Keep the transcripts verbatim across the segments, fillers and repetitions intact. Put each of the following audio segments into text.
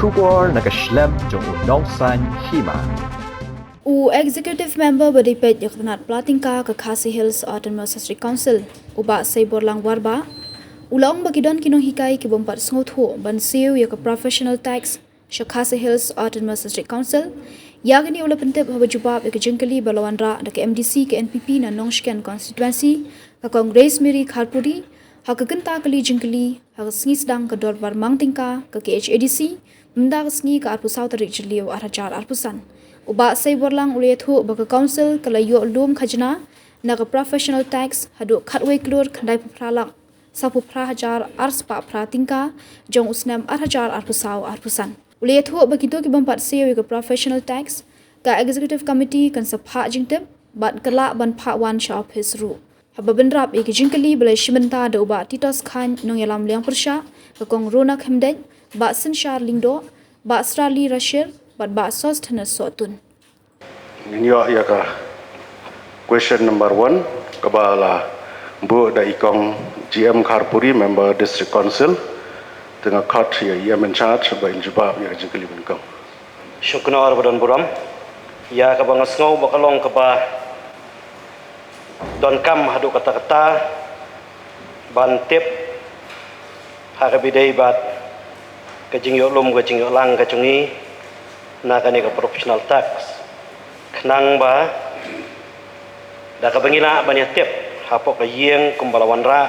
Khubor na ka shlem jong u Nongsaiñ Hima. U Executive Member ba dei peit ïa ka tnat pla tyngka ka Khasi Hills Autonomous District Council, u Bah Seiborlang Warbah, u la ong ba ki don ki nonghikai ki bym pat sngewthuh ban siew ïa ka professional tax sha Khasi Hills Autonomous District Council. Ïa kane u la pyntip haba jubab ïa ka jingkylli ba la wanrah da ka M D C ka N P P na Nongshken constituency, ka Kong Rose Mary Kharpuri, ha ka kynta kali jingkylli ha ka sngi sdang ka dorbar mang tyngka ka K H A D C, mynta ka sngi ka arphew saw tarik Jylliew ar hajar arphew san. U Bah Seiborlang u la ïathuh ba ka council ka la ïoh lum khajna na ka professional tax haduh khatwei klur khyndai phew phra lak saw phew phra hajar ar spah phra tyngka jong u snem ar hajar arphew saw arphew san. U la ïathuh ba kito ki bym pat siew ïa ka professional tax, ka executive committee kan sa phah jingtip bad ka lah ban phah wan sha office ruh. Haba bynrap ïa ki jingkylli ba la ïashim bynta da u Bah Titos Chyne, nongïalam liang pyrshah, ka Kong Rona Khymdeit, Bah Synshar Lyngdoh, Bah Srali Rashir bad Bah Sosthenes Sohtun. Ngin ïoh ïa ka question number one, kaba la buh da i Kong G M Kharpuri, member District Council. Te nga khot ïa i M in charge ba in jubab ïa ka jingkylli ba nyngkong. Shuknor ba don burom. Ïa kaba nga sngew ba ka long kaba donkam haduh katta katta ban tip ha kaba ïadei bad ka jingïoh lum ka jingïoh lang ka jong ngi na kane ka professional tax. Khnang ba da kaba ngi lah ban ïa tip hapoh ka ïing kumba la wanrah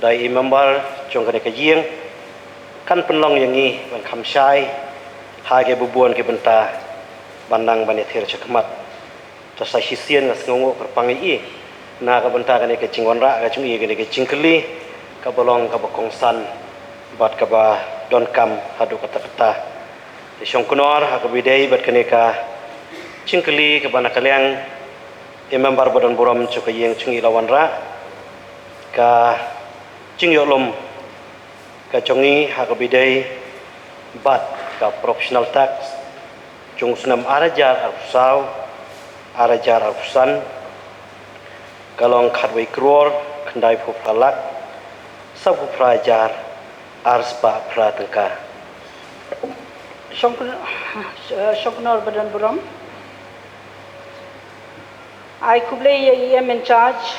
da i member jong kane ka ïing, kan pynlong ïa ngi ban kham shai ha ki bun ki bynta ban nang ban ïa thir shakhmat. Te sa shisien nga sngewnguh kyrpang ïa i na ka bynta kane ka jingwanrah ka jong i, kane ka jingkylli kaba long kaba kongsan bad kaba donkam haduh katta katta. Te shongknor ha kaba ïadei bad kane ka jingkylli kaba na ka liang i member ba don burom jong ka ïing jong i la wanrah, ka jingïoh lum ka jong i ha kaba ïadei bad ka professional tax jong u snem ar hajar arphew saw ar hajar arphew san, ka long khatwei klur khyndai phew phra lak saw phew phra hajar ar spah phra tyngka. Shongknor, shongknor ba don burom. Ai khublei ïa i M in charge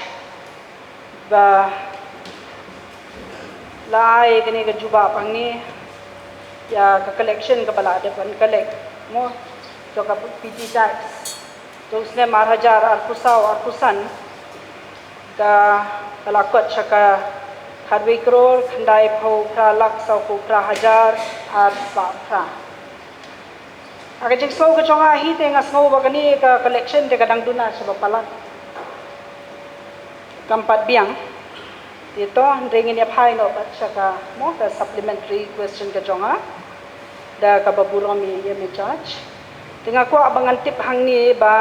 ba la ai kane ka jubab hangne ïa ka collection kaba la dep ban collect mo jong ka P T tax jong u snem ar hajar arphew saw arphew san, kaba la kot sha ka khatwei klur khyndai phew phra lak saw phew phra hajar ar spah phra. Ha ka jingsngew ka jong nga hi te nga sngew ba kane ka collection te ka dang duna sha ba palat. Kam pat biang. Te to hynrei ngin ïa phai noh pat sha ka mo ka supplementary question ka jong nga da kaba burom ïa i M in charge. Te nga kwah ba ngan tip hangne ba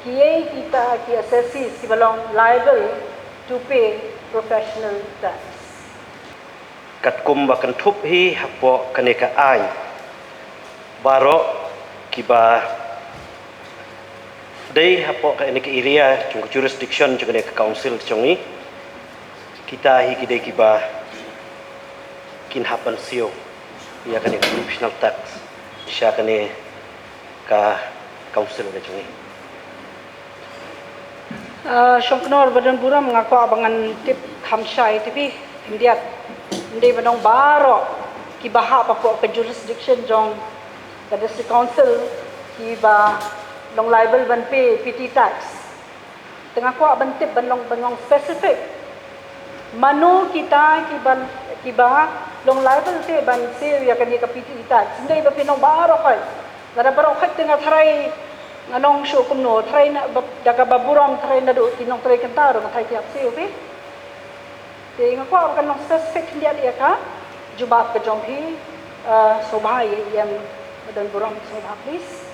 kiei kita ki assessees kiba long liable to pay professional tax. Katkum ba kynthup hi hapoh kane ka aiñ, baroh kiba dei hapoh kane ka area jong ka jurisdiction jong kane ka council jong ngi, kita hi ki dei kiba kin hap ban siew ïa kane ka professional tax sha kane ka council ka jong ngi. Ah, shongknor ba don burom, nga kwah ba ngan tip kham shai tip hi khyndiat. Ym dei ba nong baroh kiba hap hapoh ka jurisdiction jong ka district council kiba long liable ban pay P T tax. Te nga kwah ban tip ban long, ban long specific. Mano kita kiba, kiba long liable te ban siew ïa kane ka P T tax. Ym dei ba phi nong baroh khoit. Lada baroh khoit te nga tharai nga nong shuh kumno, tharai na ba, da kaba burom tharai naduh ki nongtrei kynta ruh nga tharai ki hap siew phi. Te nga kwah ba kan long specific khyndiat ïa ka jubab ka jong phi. Ah, sngewbha ïa i M ba don burom, sngewbha please.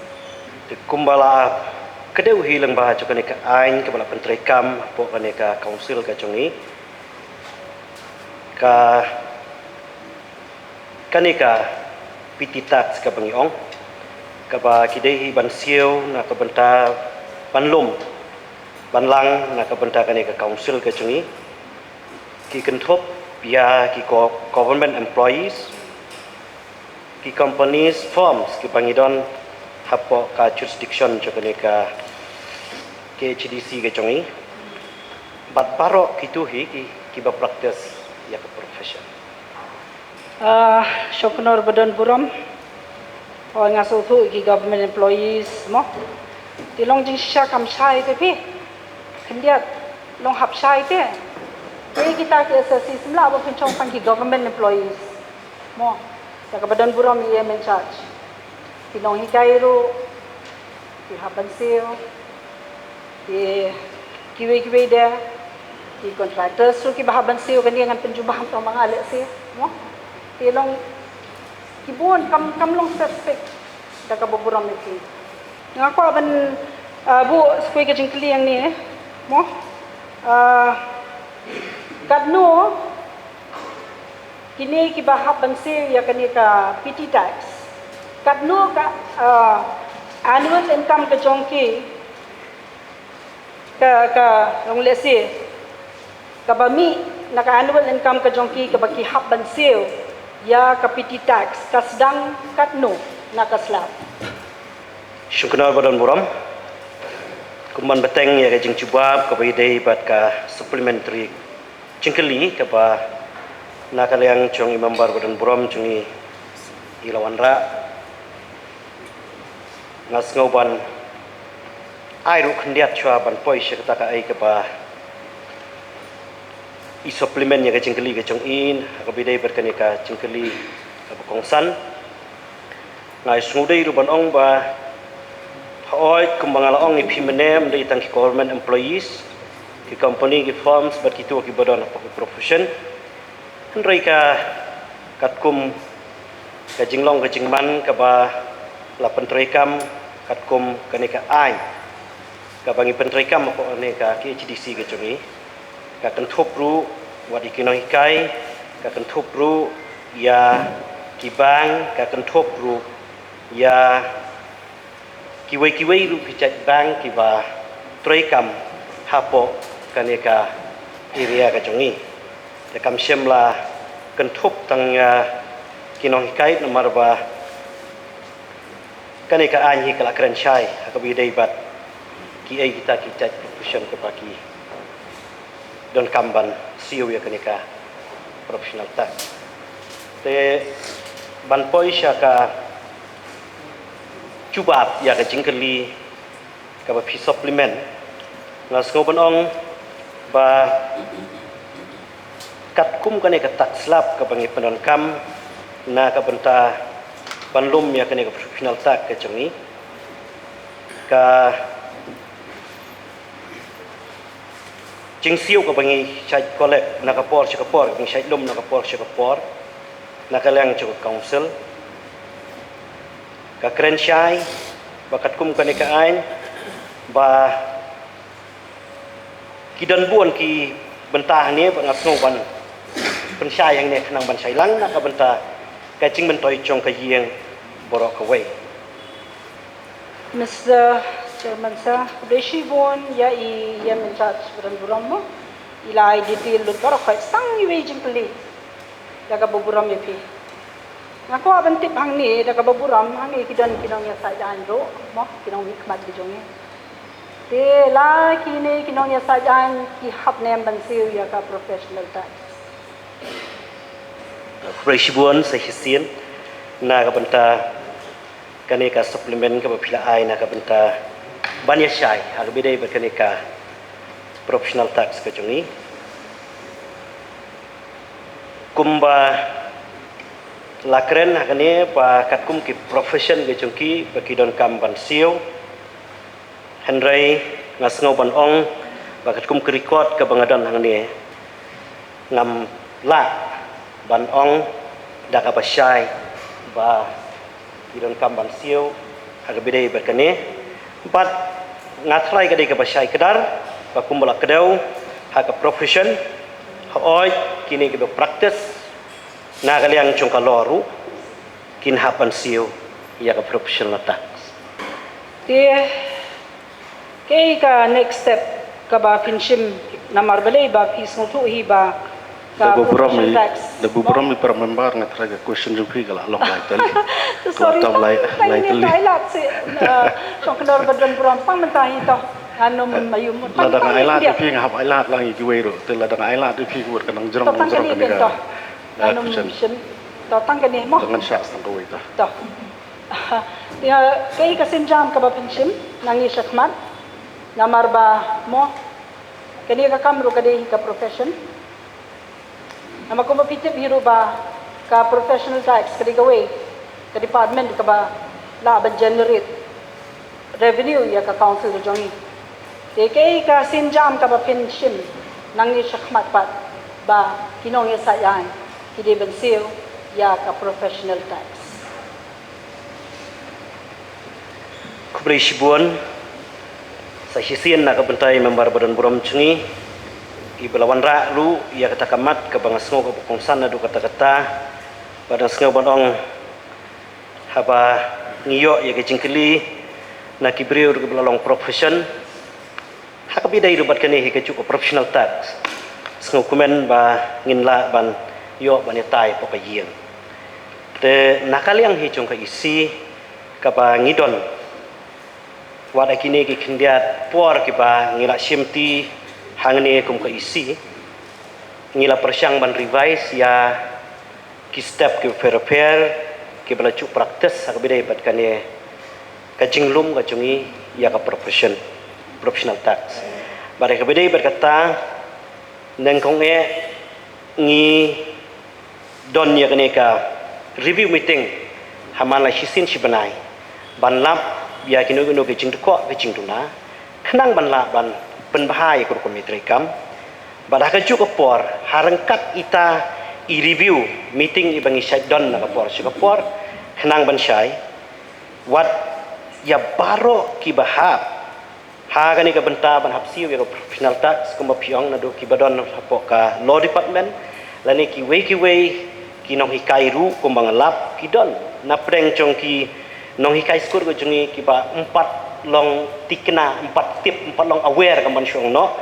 Te kumba la kdew hi lyngba jong kane ka aiñ kaba la pyntreikam hapoh kane ka council ka jong ngi, ka kane ka P T tax kaba ngi ong, kaba ki dei hi ban siew na ka bynta ban lum ban lang na ka bynta kane ka council ka jong ngi, ki kynthup ïa ki go-, government employees, Ki companies, firms kiba ngi don hapoh ka jurisdiction jong kane ka K H A D C ka jong i, bad baroh kito hi ki, kiba practice ïa ka profession. Ah, shuknor ba don burom. Hooid, nga sngewthuh ki government employees mo. Te long jingshisha kam shai te phi. Khyndiat long hap shai te. Te kita ki S S C sim lah ba pynshong tang ki government employees mo. Te kaba don burom i E M in charge, ki nonghikai ruh ki hap ban siew. Ki, kiwei kiwei de, ki contractors ruh kiba hap ban siew, kane ngan pynjubab tang ba nga leh siew mo. Te long ki bun, kam, kam long specific. Da kaba burom ïa ki. Nga kwah ban, ah, buh sa kawei ka jingkylli hangne mo. Ah, katno kine kiba hap ban siew ïa kane ka petty tax, katno ka, ah, annual income ka jong ki, ka, ka long lehse kaba mih na ka annual income ka jong ki kaba ki hap ban siew ïa ka petty tax, ka sdang katno na ka slap? Shuknor ba don burom. Kum ban bteng ïa ka jingjubab kaba ïadei bad ka supplementary jingkylli kaba na ka liang jong i member ba don burom jong i, i la wanrah. Nga sngew ban ai ruh khyndiat shuwa ban poi sha kata kaei kaba i supplement ïa ka jingkylli ka jong i, ha kaba ïadei bad kane ka jingkylli kaba kongsan. Nga sngewdei ruh ban ong ba hooid, kumba nga la ong ïa phi mynne, ym dei tang ki government employees, ki company, ki firms bad kito kiba don hapoh ki profession. Hynrei ka, katkum ka jinglong ka jingman kaba la pyntreikam katkum kane ka aiñ kaba ngi pyntreikam hapoh kane ka K H A D C ka jong i, ka kynthup ruh wat ïa ki nonghikai, ka kynthup ruh ïa ki bank, ka kynthup ruh ïa kiwei kiwei ruh ki jait bank kiba treikam hapoh kane ka area ka jong i. Te kam shym la kynthup tang ïa ki nonghikai, namar ba kane ka aiñ hi ka la kren shai ha kaba ïadei bad kiei kita ki jait profession kiba ki donkam ban siew ïa kane ka professional tax. Te ban poi sha ka jubab ïa ka jingkylli kaba phi supplement, nga sngew ban ong ba katkum kane ka tax slab kaba ngi pyndonkam na ka bynta ban lum ïa kane ka professional tax ka jong i, ka jingsiew kaba ngi shait collect na ka por sha ka por, kaba ngi shait lum na ka por sha ka por na ka liang jong ka council, ka kren shai ba katkum kane ka aiñ ba ki don bun ki bynta hangne, ba nga sngew ban pynshai hangne khnang ban shai lang na ka bynta ka jingmyntoi jong ka ïing baroh kawei. Mister Chairman sir, khublei shibun ïa i E M in charge ba don burom mo. I la ai detail lut baroh khoit, sa tang iwei i jingkylli. Da kaba burom ïa phi. Nga kwah ban tip hangne, da kaba burom, hangne ki don ki nongïasaid aiñ ruh mo, ki nongmihkhmat ki jong ngi. Te la kine ki nongïasaid aiñ ki hap ne em ban siew ïa ka professional tax? Khublei shibun sa shisien na ka bynta kane ka supplement kaba phi la ai na ka bynta ban ïashai ha kaba ïadei bad kane ka professional tax ka jong i. Kumba la kren ha kane ba katkum ki profession ka jong ki ba ki donkam ban siew. Hynrei nga sngew ban ong ba katkum ka record kaba nga don hangne, ngam lah ban ong da kaba shai ba ki donkam ban siew ha kaba ïadei bad kane. Bad nga tharai ka dei kaba shai kdar ba kumba la kdew ha ka profession, hooid, kine kiba practice na ka liang jong ka law ruh kin hap ban siew ïa ka professional tax. Te kaei ka next step kaba phin shim, namar balei ba phi sngewthuh hi ba Da burom i, da burom i para member, nga trai ka question jong phi ka la long lai tylli. Sorry, tang lai lai tylli. Ai lat si, shong khnor ba don burom tang mynta hi to. Ngan ym ïa mut. Lada nga ai lat ïa phi nga hap ai lat lang ïa kiwei ruh. Te lada nga ai lat ïa phi ka nang jrong jrong kane ka. Ngan ym shim. To tang kane mo. Ngan shah tang kawei to. To. Ïa, kaei ka sienjam kaba phin shim na ngi shakhmat. Namar ba mo, kane ka kam ruh ka dei ka profession. Namar kumba phi tip hi ruh ba ka professional tax ka dei kawei ka department kaba lah ban generate revenue ïa ka council ka jong ngi. Te kaei ka sienjam kaba phin shim na ngi shakhmat pat ba ki nongïasaid aiñ ki dei ban siew ïa ka professional tax. Khublei shibun. Sa shisien na ka bynta i member ba don burom jong ngi, iba la wanrah ruh ïa kata ka mat kaba nga sngew kaba kongsan naduh katta katta, ba dang sngew ban ong haba ngi ïoh ïa ka jingkylli na ki briew ruh kiba la long profession. Ha kaba ïadei ruh bad kane hi kajuh ka professional tax, sngewkmen ba ngin lah ban ïoh ban ïatai hapoh ka ïing. Te na ka liang hi jong ka E C kaba ngi don, wat ha kine ki khyndiat por kiba ngi la shimti hangne kum ka E C, ngi la pyrshang ban revise ïa ki step ki pher pher kiba la ju practice ha kaba ïadei bad kane ka jinglum ka jong ngi ïa ka profession, professional tax. Bad ha kaba ïadei bad kata, nyngkong eh ngi don ïa kane ka review meeting ha man la shisien shi bnai ban lap ïa kino kino ki jingdukok ki jingduna, khnang ban lah ban pynbha ïa ka rukom ïa treikam. Bad ha kajuh ka por, ha ryngkat ita i review meeting iba ngi shait don na ka por sha ka por, khnang ban shai wat ïa baroh kiba hap ha kane ka bynta ban hap siew ïa ka professional tax, kumba phi ong, naduh kiba don hapoh ka law department lane kiwei kiwei ki nonghikai ruh kumba nga lap ki don na pdeng jong ki nonghikai skul ka jong ngi kiba ym pat long thikna, ym pat tip, ym pat long aware, kam ban shong noh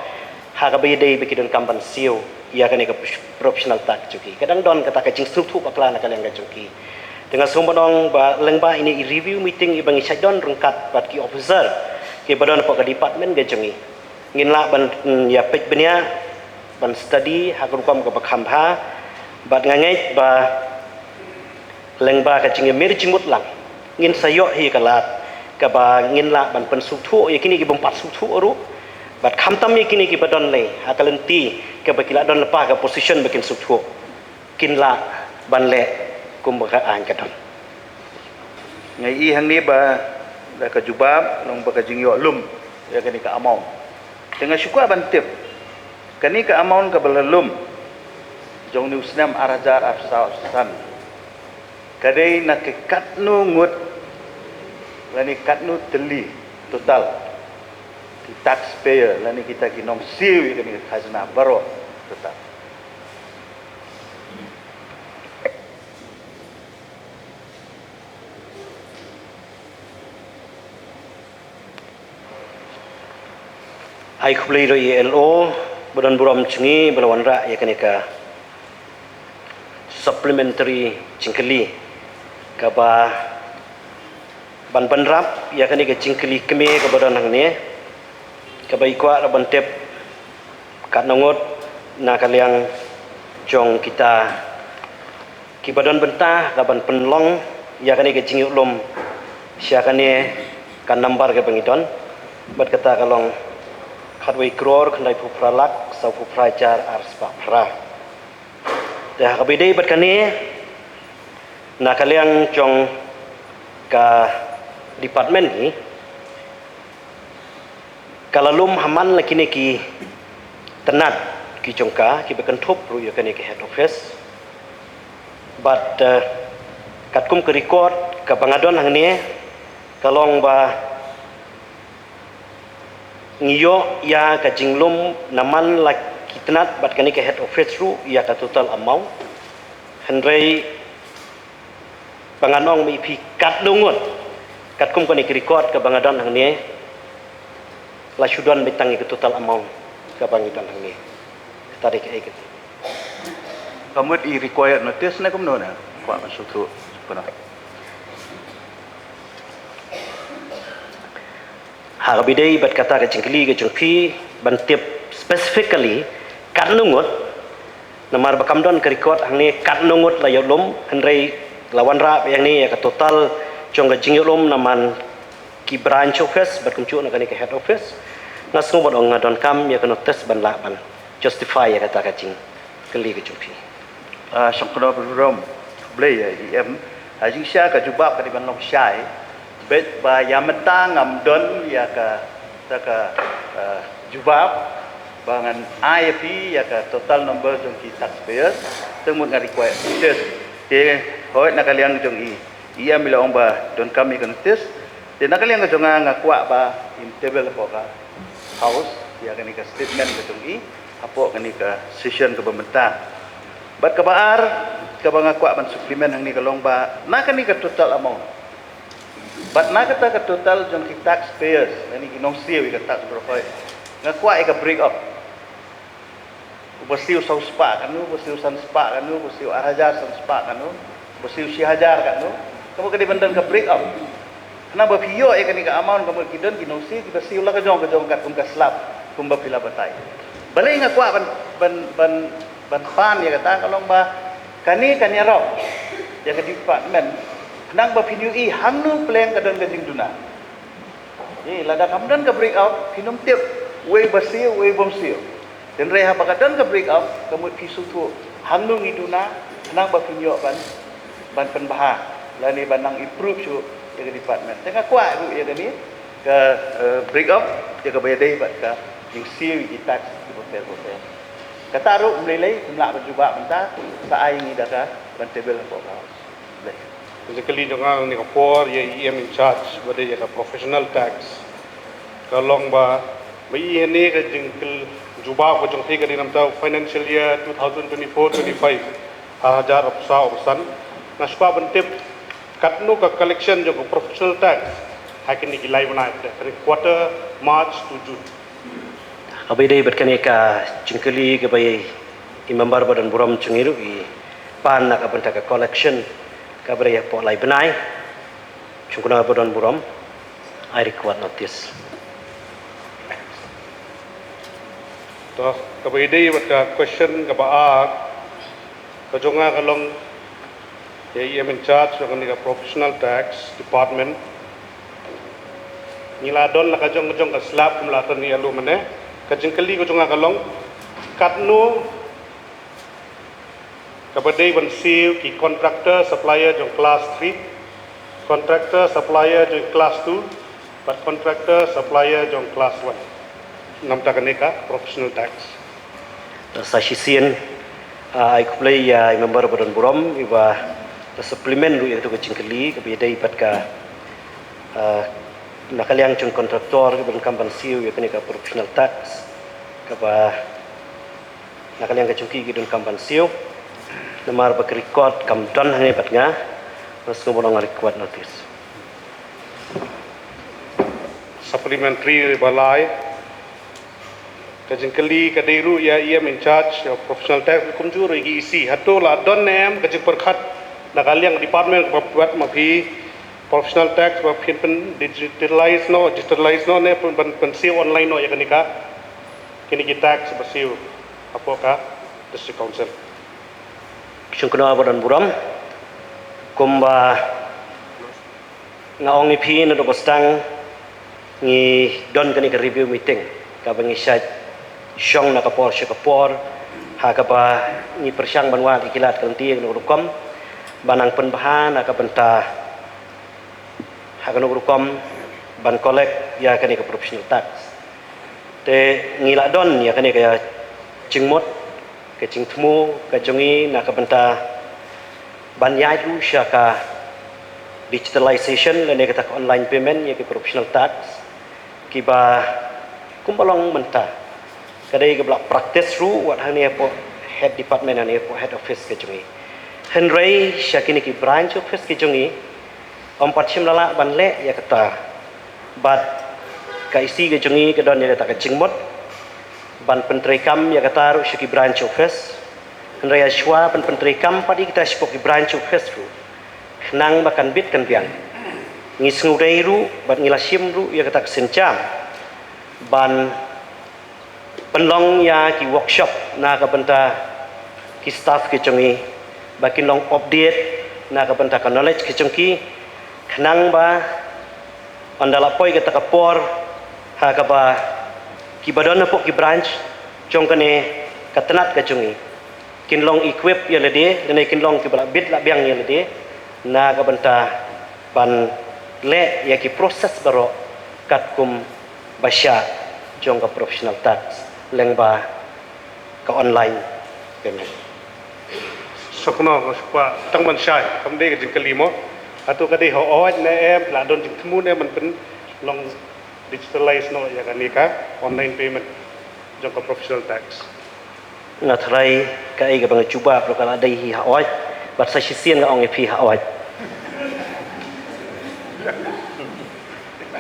ha kaba ïadei ba ki donkam ban siew ïa kane ka professional tax jong ki. Ka dang don kata ka jingsngewthuh bakla na ka liang ka jong ki. Te nga sngew ban ong ba lyngba ine i review meeting iba ngi shait don ryngkat bad ki officer kiba don hapoh ka department ka jong ngi, ngin lah ban, mm, ïa peit bniah, ban study ha ka rukom kaba kham bha. Bad nga ngeit ba lyngba ka jingïamir jingmut lang, ngin sa ïoh hi ka lad kaba ngin lah ban pynsngewthuh ïa kine kiba ym pat sngewthuh ruh, bad khamtam ïa kine kiba don lei ha ka lynti kaba ki la don lypa ka position ba kin sngewthuh, kin lah ban leh kumba ka aiñ ka don. Nga i hangne ba da ka jubab long ba ka jingïoh lum ïa kane ka amount. Te nga shu kwah ban tip, kane ka amount kaba la lum jong une u snem ar hajar arphew saw arphew san, ka dei na ka katno ngut lane katno tylli total ki taxpayer lane kita ki nongsiew ïa kane ka khajna baroh total? Ai khublei ruh ïa i L O ba don burom jong ngi ba la wanrah ïa kane ka supplementary jingkylli kaba ban bynrap ïa kane ka jingkylli kmie kaba don hangne, kaba i kwah ruh ban tip katno ngut na ka liang jong kita kiba don bynta ka ban pynlong ïa kane ka jingïohlum sha kane ka nambar kaba ngi don, bad kata ka long khatwei klur khyndaiphew phra lak sawphew phra hajar ar spah phra. Te ha kaba ïadei bad kane, na ka liang jong ka department hi, ka la lum ha man la kine ki tnat ki jong ka kiba kynthup ruh ïa kane ka head office. Bad, eh, katkum ka record kaba nga don hangne, ka long ba ngi ïoh ïa ka jinglum na man la ki tnat bad kane ka head office ruh ïa ka total amount. Hynrei ba ngan ong ma phi katno ngut, katkum kane ka record kaba nga don hangne, la shu don beit tang ïa ka total amount kaba ngi don hangne. Kata dei kaei kata. Ka mut i required notice ne kumno ne? Kwah ban sngewthuh. Kumno? Ha kaba ïadei bad kata ka jingkylli ka jong phi ban tip specifically katno ngut, namar ba kam don ka record hangne katno ngut la ïoh lum, hynrei la wanrah ba hangne ïa ka total jong ka jingïoh lum na man ki branch office bad kumjuh na kane ka head office. Nga sngew ban ong nga donkam ïa ka notice ban lah ban justify ïa kata ka jingkylli ka jong phi. Ah, shong kno burom. Blei ïa i em. Ha jingshisha ka jubab ka dei ban long shai. Bad ba ïa mynta ngam don ïa ka, ta ka, ah, jubab ba ngan ai ïa phi ïa ka total number jong ki taxpayers. Te mut nga require notice. Te hooid na ka liang jong i, i em i la ong ba donkam ïa ka notice. Te na ka liang ka jong nga, nga kwah ba im table hapoh ka House ïa kane ka statement ka jong i hapoh kane ka session kaba mynta. Bad kaba ar, kaba nga kwah ban supplement hangne ka long ba na kane ka total amount, bad na kata ka total jong ki taxpayers, lane ki nongsiew ïa ka tax bor, nga kwah ïa ka break up. Uba siew saw spah katno, uba siew san spah katno, uba siew ar hajar san spah katno, uba siew shi hajar katno. Ka mut ka dei ban don ka break up. Khnang ba phi ïoh ïa kane ka amount, ka mut ki don ki nongsiew kiba siew la ka jong ka jong katkum ka slap kumba phi la batai. Balei nga kwah ban, ban, ban, ban pan ïa kata ka long ba kane kan ïarap ïa ka department khnang ba phin ïohi hangno pleng ka don ka jingduna. Ïa, lada kam don ka break up, phin ym tip uei ba siew, uei bym siew. Hynrei haba ka don ka break up, ka mut phi sngewthuh hangno ngi duna, khnang ba phin ïoh ban, ban pynbha lane ban nang improve shuh ïa ka department. Te nga kwah ruh ïa kane ka, eh, break up ïa kaba ïadei bad ka jingsiew ïa ki tax kiba pher bapher. Kata ruh ym lei lei, ym lah ban jubab mynta, sa ai ngi da ka ban table hapoh ka House. Blei. Ka jingkylli jong nga ha kane ka por ïa i em in charge ba dei ïa ka professional tax. Ka long ba, ba i hangne ka jingkylli jubab ka jong phi ka dei namar financial year two thousand twenty-four twenty-five, ar hajar arphew saw arphew san. Nga sngewbha ban tip katno ka collection jong ka professional tax ha kine ki lai bnai, ka dei quarter March to June. Kaba ïadei bad kane ka jingkylli kaba i member ba don burom jong ngi ruh i pan na ka bynta ka collection kaba dei hapoh lai bnai. Jong kane ba don burom, I require notice. To, kaba ïadei bad ka question kaba ar, ka jong nga ka long ïa i em in charge jong kane ka professional tax department. Ngi la don la ka jong ka jong ka slap kum la don ïa lum ne. Ka jingkylli ka jong nga ka long katno kaba dei ban siew ki contractor supplier jong class three, contractor supplier jong class two, bad contractor supplier jong class one. Namar kane ka professional tax. Sa shisien, ah, ai khublei ïa i member ba don burom iba la supplement ruh ïa katu ka jingkylli kaba ïadei bad ka, ah, na ka liang jong contractor kiba donkam ban siew ïa kane ka professional tax, kaba na ka liang ka jong ki ki donkam ban siew. Namar ba ka record kam don hangne bad nga, nga sngew ban ong nga require notice. Supplementary ba lai. Ka jingkylli ka dei ruh ïa i em in charge ïa professional tax, kumjuh ruh ïa ki E C. Hato la don ne em ka jingpyrkhat na ka liang department ba pynbna ma phi professional tax ba phin pyn digitalize noh, digitalize noh ne pyn, pyn, pynsiew online noh ïa kane ka, kine ki tax ba siew hapoh ka District Council. Jong kane ba don burom, kumba nga ong ïa phi naduh ba sdang ngi don kane ka review meeting kaba ngi shait shong na ka por sha ka por, ha kaba ngi pyrshang ban wad ïa ki lad ki lynti ïa kano ka rukom ban nang pynbha na ka bynta, ha kano ka rukom ban collect ïa kane ka professional tax. Te ngi la don ïa kane ka jingmut, ka jingthmu ka jong ngi na ka bynta ban ïaid ruh sha ka digitalization lane kata ka online payment ïa ki professional tax kiba kumba long mynta. Ka dei kaba la practice ruh wat hangne hapoh head department, hangne hapoh head office ka jong ngi. Hynrei sha kine ki branch office ki jong ngi, ym pat shym la lah ban leh ïa kata. Bad ka E C ka jong ngi ka don ïa kata ka jingmut ban pyntreikam ïa kata ruh sha ki branch office. Hynrei ha shuwa ban pyntreikam pat ïa kita shapoh ki branch office ruh, khnang ba kan bit kan biang, ngi sngewdei ruh bad ngi la shim ruh ïa kata ka sienjam ban pynlong ïa ki workshop na ka bynta ki staff ki jong ngi, ba kin long update na ka bynta ka knowledge ki jong ki, khnang ba ynda la poi kata ka por ha kaba kiba don hapoh ki branch jong kane ka tnat ka jong ngi kin long equip ïa lade, lane kin long kiba la bit la biang ïa lade na ka bynta ban leh ïa ki process baroh katkum ba shah jong ka professional tax lyngba ka online payment. Sngewkynmaw, sngewkynmaw, tang ban shai, kam dei ka jingkylli mo. Hato ka dei hooid ne em, la don jingthmu ne em ban pynlong digitalize noh ïa kane ka online payment jong ka professional tax. Nga tharai kaei kaba nga jubab ruh ka la dei hi hooid, bad sa shisien nga ong ïa phi hooid.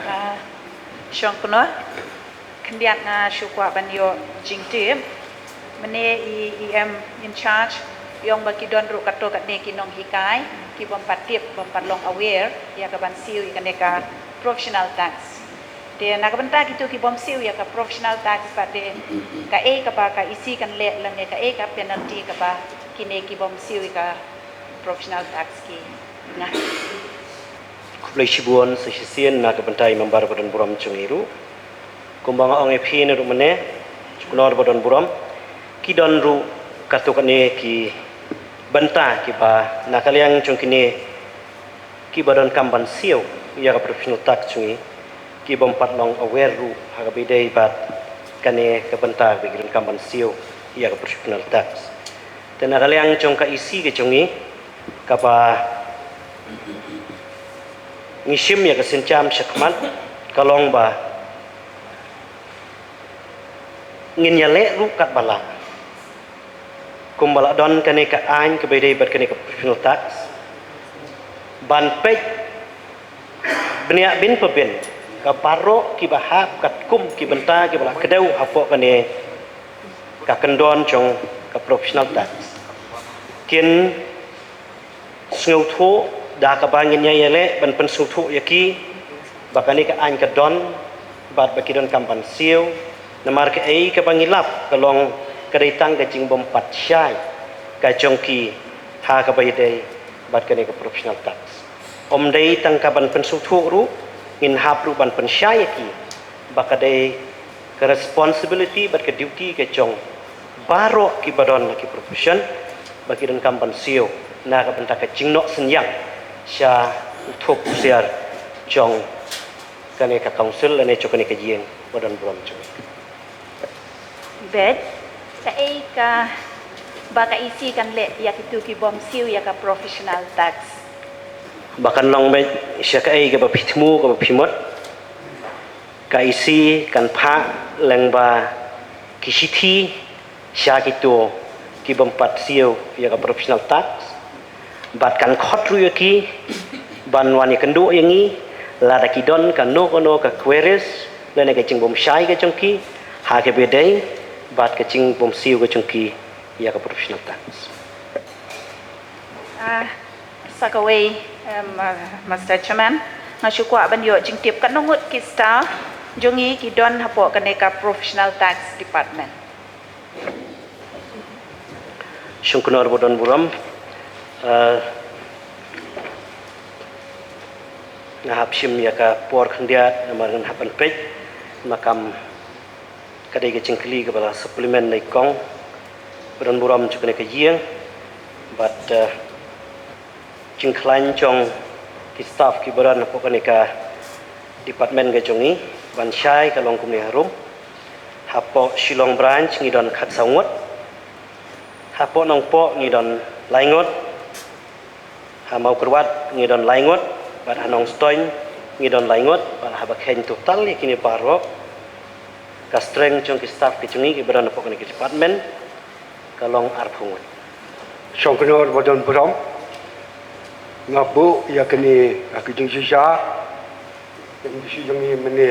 Ah, Shongknor, khyndiat nga shu kwah ban ïoh jingtip. Mynne i, i em in charge, i ong ba ki don ruh katto katne ki nonghikai ki bym pat tip, bym pat long aware ïa ka ban siew ïa kane ka professional tax. Te na ka bynta kito ki bym siew ïa ka professional tax pat, te kaei kaba ka E C kan leh lane kaei ka penalty kaba kine ki bym siew ïa ka professional tax ki ngah? Khublei shibun sa shisien na ka bynta i member ba don burom jong ngi ruh. Kumba nga ong ïa phi naduh mynne, Shongknor ba don burom, ki don ruh katto katne ki bynta kiba na ka liang jong kine kiba donkam ban siew ïa ka professional tax jong ngi, ki bym pat long aware ruh ha kaba ïadei bad kane ka bynta kaba ki donkam ban siew ïa ka professional tax. Te na ka liang jong ka E C ka jong ngi, kaba ngi shim ïa ka sienjam shakhmat ka long ba ngin ïaleh ruh katba lah, kumba la don kane ka aiñ kaba ïadei bad kane ka professional tax, ban peit bniah bynta bynta ka baroh kiba hap katkum ki bynta kiba la kdew hapoh kane ka kyndon jong ka professional tax. Kin sngewthuh da kaba ngin ïa ïaleh ban pynsngewthuh ïa ki ba kane ka aiñ ka don bad ba ki donkam ban siew. Namar kaei kaba ngi lap ka long ka dei tang ka jingbym pat shai ka jong ki ha kaba ïadei bad kane ka professional tax. Ym dei tang ka ban pynsngewthuh ruh, ngin hap ruh ban pynshai ïa ki ba ka dei ka responsibility bad ka duty ka jong baroh kiba don ha ki profession ba ki donkam ban siew na ka bynta ka jingnoh synñiang sha u thup u siar jong kane ka council lane jong kane ka ïing ba don burom jong ngi. Bad kaei kaba ka E C kan leh ïa kito ki bym siew ïa ka professional tax? Ba kan long beit sha kaei kaba phi thmu kaba phi mut, ka E C kan phah lyngba ki shithi sha kito ki bym pat siew ïa ka professional tax, bad kan khot ruh ïa ki ban wan ïakynduh ïa ngi lada ki don kano kano ka queries lane ka jingbym shai ka jong ki ha kaba ïadei bad ka jingbym siew ka jong ki ïa ka professional tax. Ah, sa kawei, em, ah, Mister Chairman, nga shu kwah ban ïoh jingtip katno ngut ki staff jong ngi ki don hapoh kane ka professional tax department? Shongknor ba don burom, eh, nga hap shim ïa ka por khyndiat namar ngan hap ban peit, namar kam ka dei ka jingkylli kaba la supplement na i kong ba don burom jong kane ka ïing, bad, eh, jingkhlaiñ jong ki staff kiba don hapoh kane ka department ka jong ngi ban shai ka long kumne harum. Hapoh Shillong branch ngi don khatsaw ngut. Hapoh Nongpoh ngi don lai ngut. Ha Mawkyrwat ngi don lai ngut. Bad ha Nongstoiñ ngi don lai ngut. Bad haba kheiñ total ïa kine baroh, ka strength jong ki staff ki jong ngi kiba don hapoh kane ka department ka long arphew ngut. Shongknor ba don burom, nga buh ïa kane ka jingshisha, ka jingshisha jong ngi mynne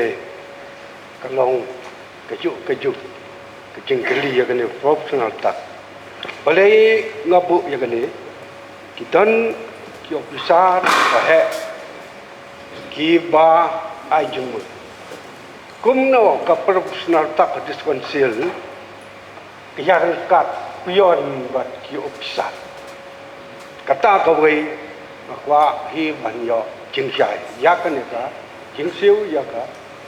ka long kajuh kajuh ka jingkylli ïa kane professional tax. Balei nga buh ïa kane? Ki don ki ophisar ba heh kiba ai jingmut. Kumno ka Professional Tax Council ka ïaryngkat beyond bad ki ophisar. Kata kawei nga kwah hi ban ïoh jingshai ïa kane ka jingsiew ïa ka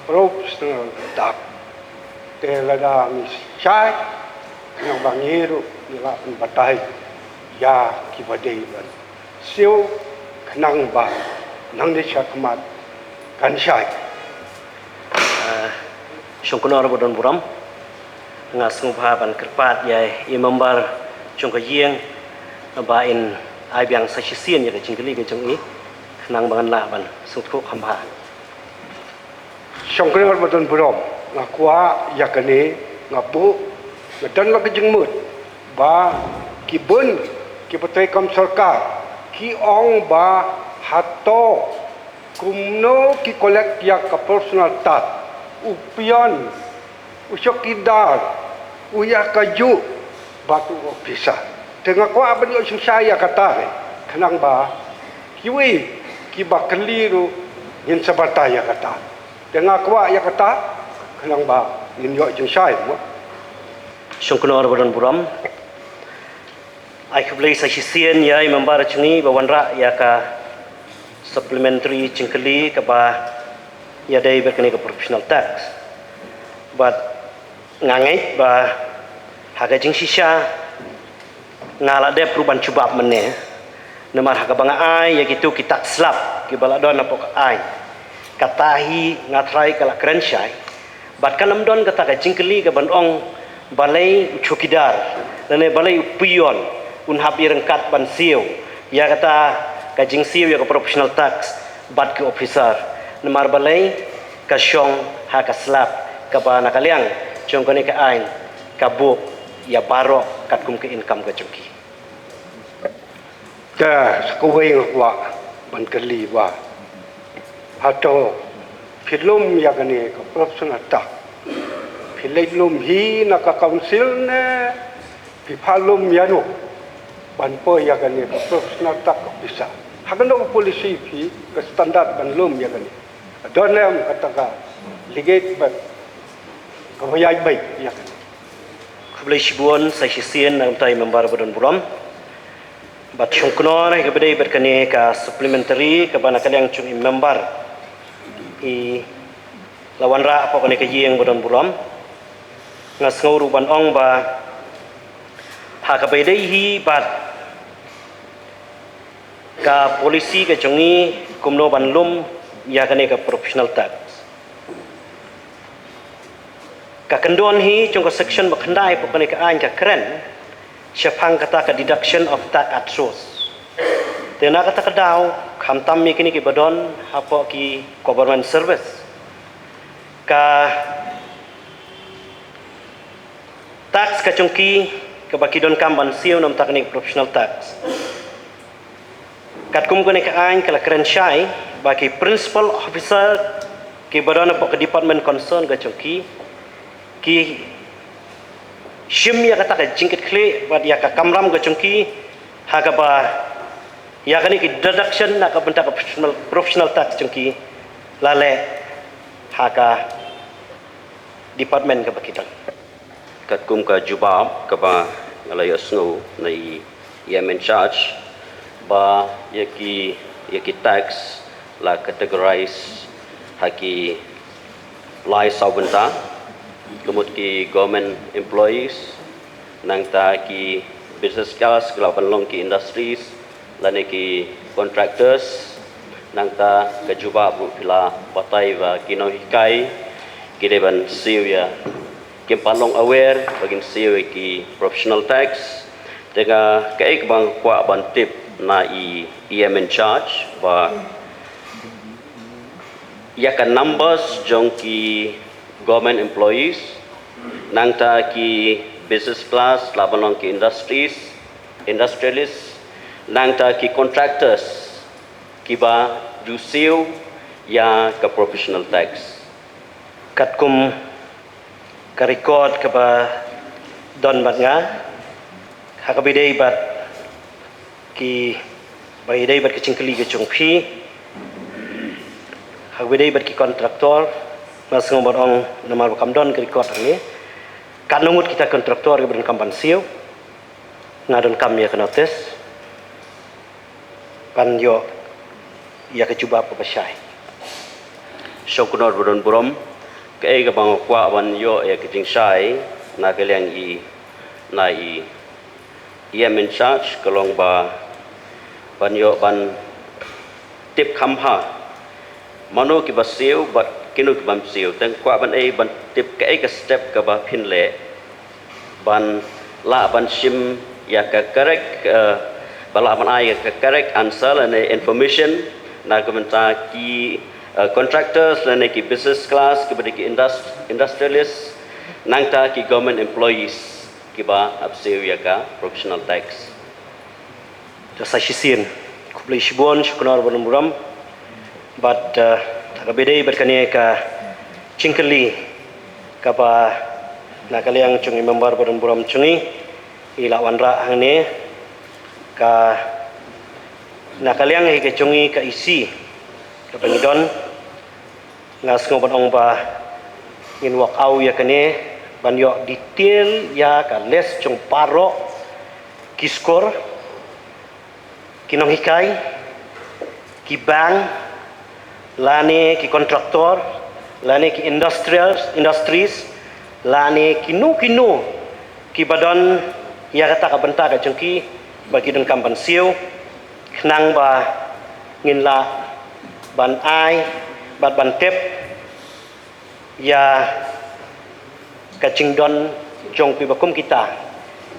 Professional Tax. Te lada ngi shai, khnang ba ngi ruh ngi lah ban batai ïa kiba dei ban siew, khnang ba nangne shakhmat kan shai. Ah, shongknor ba don burom. Nga sngewbha ban kyrpad ïa i member jong ka ïing ba in ai biang sa shisien ïa ka jingkylli ka jong i, khnang ba ngan lah ban sngewthuh kham bha. Shongknor ba don burom, nga kwah ïa kane, nga buh, nga don la ka jingmut ba ki bun kiba trei kam sorkar ki ong ba hato kumno ki collect ïa ka Professional Tax, u peon, u chowkidar, u ïa kajuh bad u ophisar. Te nga kwah ban ïoh jingshai ïa kata re, khnang ba kiwei kiba kylli ruh ngin sa batai ïa kata. Te nga kwah ïa kata, khnang ba ngin ïoh jingshai mo. Shongknor ba don burom. Ai khublei sa shisien ïa i member jong ngi ba wanrah ïa ka supplementary jingkylli kaba ïadei bad kane ka Professional Tax. Bad nga ngeit ba ha ka jingshisha nga la dep ruh ban jubab mynne. Namar ha kaba nga ai ïa kito ki tax slab kiba la don hapoh ka aiñ, kata hi nga trai ka la kren shai. Bad kan ym don kata ka jingkylli kaban ong balei u chowkidar lane balei u peon un hap ïaryngkat ban siew ïa kata ka jingsiew ïa ka Professional Tax bad ki ophisar. Namar balei? Ka shong ha ka slab kaba na ka liang jong kane ka aiñ ka buh ïa baroh katkum ka income ka jong ki. Te sa kawei nga kwah ban kylli ba hato phi lum ïa kane ka Professional Tax, phi leit lum hi na ka council ne phi phah lum ïano ban poi ïa kane ka Professional Tax Officer? Ha kano ka policy phi ka standard ban lum ïa kane? Don em kata ka legate bad kaba ïaid beit ïa kane? Khublei shibun sa shisien na ka bynta i member ba don burom. Bad shongknor ïa kaba dei bad kane ka supplementary kaba na ka liang jong i member i la wanrah hapoh kane ka ïing ba don burom. Nga sngew ruh ban ong ba ha kaba ïadei hi bad ka policy ka jong ngi kumno ban lum ïa kane ka Professional Tax, ka kyndon hi jong ka section ba khyndai hapoh kane ka aiñ ka kren shaphang kata ka deduction of tax at source. Te na kata ka daw khamtam ïa kine kiba don hapoh ki government service, ka tax ka jong ki kaba ki donkam ban siew na ka bynta kane ka Professional Tax, katkum kane ka aiñ ka la kren shai ba ki principal officer kiba don hapoh ka department concern ka jong ki, ki shim ïa kata ka jingkitkhlieh bad ïa ka kamram ka jong ki ha kaba ïa kane ka deduction na ka bynta ka Professional, Professional Tax jong ki la leh ha ka department kaba ki don. Katkum ka jubab kaba nga la ïohsngew na i E M in charge, ba ïa ki, ïa ki tax la categorize ha ki lai saw bynta, ka mut ki government employees, nangta ki business class, ki la ban long ki industries lane ki contractors, nangta ka jubab ruh phi la batai ba ki nonghikai ki dei ban siew ïa, kim pat long aware ba kin siew ïa ki Professional Tax. Te nga, kaei kaba nga kwah ban tip na i E M in charge ba ïa ka numbers jong ki government employees, nangta ki business class, la ban long ki industries, industrialists, nangta ki contractors kiba ju siew ïa ka Professional Tax. Katkum ka record kaba don bad nga, Ha kaba ïadei bad ki, ba ïadei bad ki jingkylli ki jong phi, ha kaba ïadei bad ki contractor, nga sngew ban ong namar ba kam don ka record hangne. Katno ngut kita contractor kiba donkam ban siew, nga donkam ïa ka notice ban ïoh ïa ka jubab kaba shai. Shongknor ba don burom, kaei kaba nga kwah ban ïoh ïa ka jingshai na ka liang i, na i E M in charge, ka long ba ban ïoh ban tip kham bha mano kiba siew bad kino ki bym siew. Te nga kwah ban ei ban tip kaei ka step kaba phin leh ban lah ban shim ïa ka correct, eh, ba lah ban ai ïa ka correct answer lane information na ka bynta ki, eh, contractors lane ki business class, kiba dei ki indus-, industrialist, nangta ki government employees kiba hap siew ïa ka professional tax. Te sa shisien, khublei shibun, shongknor ba don burom. Bad, eh, ha kaba ïadei bad kane ka jingkylli kaba na ka liang jong i member ba don burom jong ngi i la wanrah hangne, ka na ka liang hi ka jong i ka E C kaba ngi don, nga sngew ban ong ba ngin walk out ïa kane ban ïoh detail ïa ka list jong baroh ki skur, ki nonghikai, ki bank, lane ki contractor, lane ki industrials, industries, lane kino kino kiba don ïa kata ka bynta ka jong ki ba ki donkam ban siew, khnang ba ngin lah ban ai bad ban tip ïa ka jingdon jong kiba kum kita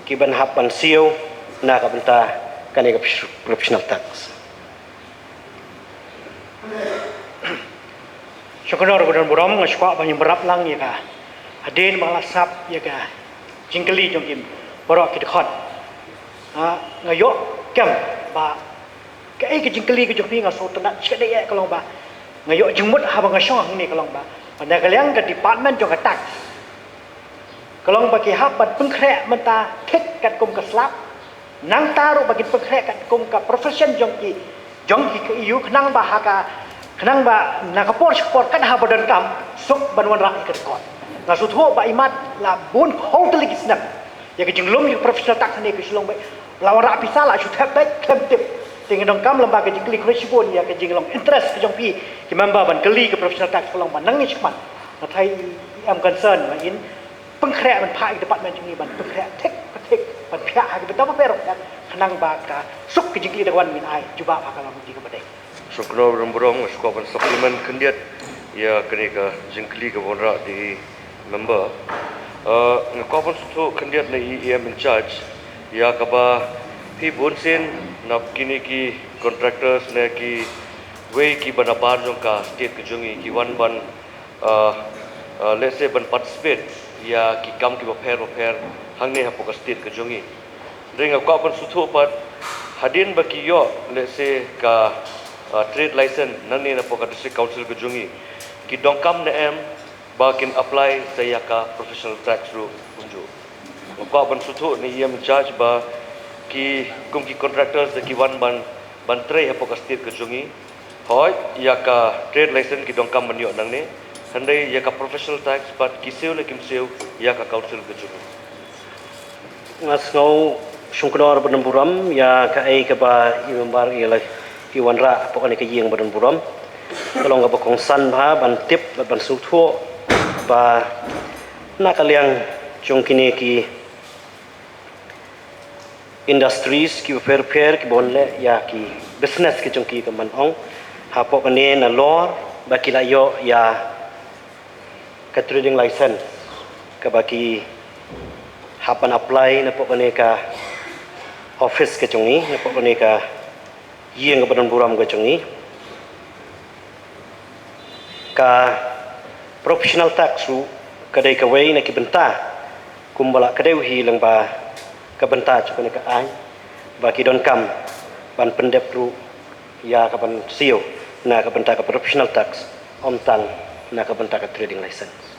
kiban hap ban siew na ka bynta kane ka professional tax. Shongknor ba don burom, nga shu kwah ban ïarap lang ïa ka hadien ba la sap ïa ka jingkylli jong ki baroh ki dkhot. Ah, nga ïoh kem ba kaei ka jingkylli ka jong phi, nga sngewtynnat shikaddei, ka long ba nga ïoh jingmut haba nga shong hangne, ka long ba na ka liang ka department jong ka tax, ka long ba ki hap ban pynkhreh mynta thik katkum ka slap. Nangta ruh ba kin pynkhreh katkum ka profession jong ki, jong ki, ka E U, khnang ba ha ka, khnang ba na ka por sha ka por kat haba donkam suk ban wanrah ïa ka record. Nga sngewthuh ba imat la bun hok tylli ki snem ïa ka jinglum ïa ka professional tax hangne ha Shillong, ba la wanrah pisa la shu thep beit khlem tip. Te ngi donkam lem bad ka jingkylli khublei shibun ïa ka jinglong interest ka jong phi ki member ban kylli ka professional tax, ka long ba nangne shakhmat nga tharai i, i em concern ba in pynkhreh ban phah ïa ka department jong ngi ban pynkhreh thik pa thik, ban phiah ha ki bynta ba pher ba pher, khnang ba ka suk ka jingkylli da ka wan ngin ai jubab ha ka long jong ka ba dei. Shongknor ba don burom, nga shu kwah ban supplement khyndiat ïa kane ka jingkylli kaba wanrah da i member. Uh, nga kwah ban sngewthuh khyndiat na i E M in charge ïa kaba phi bunsien na kine ki contractors ne kiwei kiba nabar jong ka state ka jong ngi ki wan ban, uh, uh, let's say, ban participate ïa ki kam kiba pher ba pher hangne hapoh ka state ka jong ngi. Hynrei nga kwah ban sngewthuh pat, hadien ba ki ïoh, let's say, ka, uh, trade license nangne napoh ka District Council ka jong ngi, ki donkam ne em ba kin apply sa ïa ka professional tax ruh kumjuh? Nga kwah ban sngewthuh na i E M in charge ba ki, kum ki contractors da ki wan ban, ban trei hapoh ka state ka jong ngi, hooid, ïa ka trade license ki donkam ban ïoh nangne, hynrei ïa ka professional tax pat ki siew ne kim siew ïa ka council ka jong ngi? Nga sngew, shongknor ba don burom, ïa kaei kaba i member i la, i wanrah hapoh kane ka ïing ba don burom. Ka long kaba kongsan bha ban tip bad ban sngewthuh ba na ka liang jong kine ki industries kiba pher pher kiba wan leh ïa ki business ki jong ki, kumban ong, hapoh kane nalor ba ki la ïoh ïa ka trading license kaba ki hap ban apply napoh kane ka office ka jong ngi, napoh kane ka ïing kaba don burom ka jong ngi. Ka professional tax ruh ka dei kawei na ki bynta kumba la kdew hi lyngba ka bynta jong kane ka aiñ, ba ki donkam ban pyndep ruh ïa ka ban siew na ka bynta ka professional tax, ym tang na ka bynta ka trading license.